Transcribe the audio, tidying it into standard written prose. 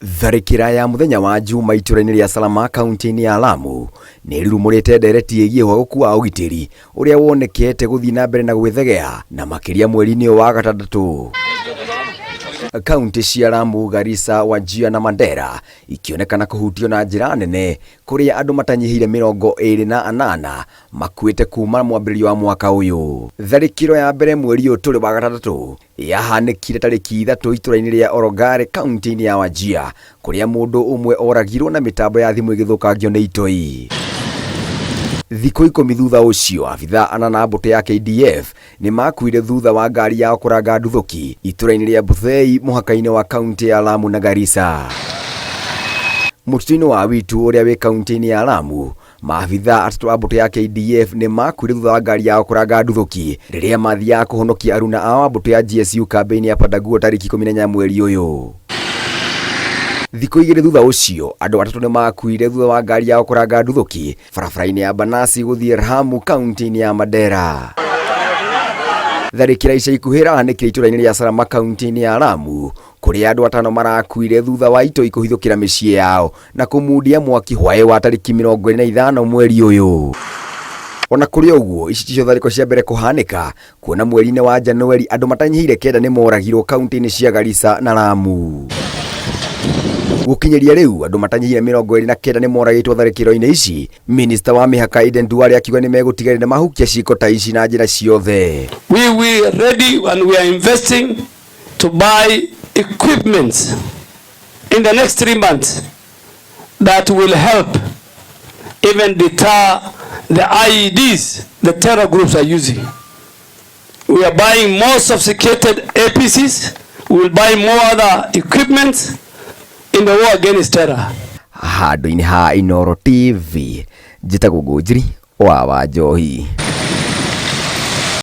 Tharĩkĩra ya mũthenya wa Njuma itũra-inĩ rĩa Salama kaunti-inĩ ya Lamu nĩ ĩrurumũrĩte ndereti ĩgiĩ ũhagũku wa ũgitĩri ũrĩa wonekete gũthiĩ na mbere na gwĩthegea na makĩria mweri-inĩ ũyũ wa gatandatũ. Kaunti cia Lamu, Garissa, Wajir na Mandera ikĩonekana kũhutio na njĩra nene kũrĩa andũ matanyihĩire 28 makuĩte kuma mwambĩrĩrio wa mwaka ũyũ. Tharĩkĩro ya mbere mweri ũyũ tũrĩ wa gatandatũ yahanĩkire tarĩki 3 itũra-inĩ rĩa Orogare kaunti-inĩ ya Wajir kũrĩa mũndũ ũmwe oragirwo na mĩtambo ya thimũ ĩgĩthũkangio nĩ itoi. Thikũ 10 thutha ũcio, abithaa anana a mbũtũ ya KDF nĩ makuire thutha wa ngari yao kũranga nduthũki itũra-inĩ rĩa Buthei mũhaka-inĩ wa kaunti ya Lamu na Garissa. Mũtitũ-inĩ wa Witu ũrĩa wĩ kaunti-inĩ ya Lamu, maabithaa atatũ a mbũtũ ya KDF nĩ makuire thutha wa ngari yao kũranga nduthũki rĩrĩa mathiaga kũhonokia aruna ao a mbũtũ ya GSU kambĩ-inĩ ya Padaguo tarĩki 18 mweri ũyũ. Thikũ 2 thutha ũcio, andũ atatũ nĩ makuire thutha wa ngari yao kũranga nduthũki barabara-inĩ ya Banasi gũthiĩ Ramu kaunti-inĩ ya Mandera. Tharĩkĩra ica ikuhĩ ĩrahanĩkire itũra-inĩ rĩa Salama kaunti-inĩ ya Lamu kũrĩa andũ atano marakuire thutha wa itoi kũhithũkĩra mĩciĩ yao na kũmundia mwaki hwaĩ wa tarĩki 25 mweri ũyũ. Ona kũrĩ ũguo, ici ticio tharĩko cia mbere kũhanĩka, kuona mweri-inĩ wa Januari andũ matanyihĩire 9 nĩ moragirwo kaunti-inĩ cia Garissa na Lamu. Gũkinyĩria rĩu andũ matanyihĩire 29 nĩ moragĩtwo tharĩkĩro-inĩ ici. Minista wa mĩhaka Aden Duale akiuga nĩ megũtigĩrĩra nĩ mahukia ciĩko ta ici na njĩra ciothe. We were ready and we are investing to buy equipment in the next 3 months that will help even deter the IEDs the terror groups are using. We are buying more sophisticated APCs, we will buy more other equipment in the war against terror. Handũ-inĩ ha Inooro TV, njĩtagwo Ngũnjiri wa Wanjohi.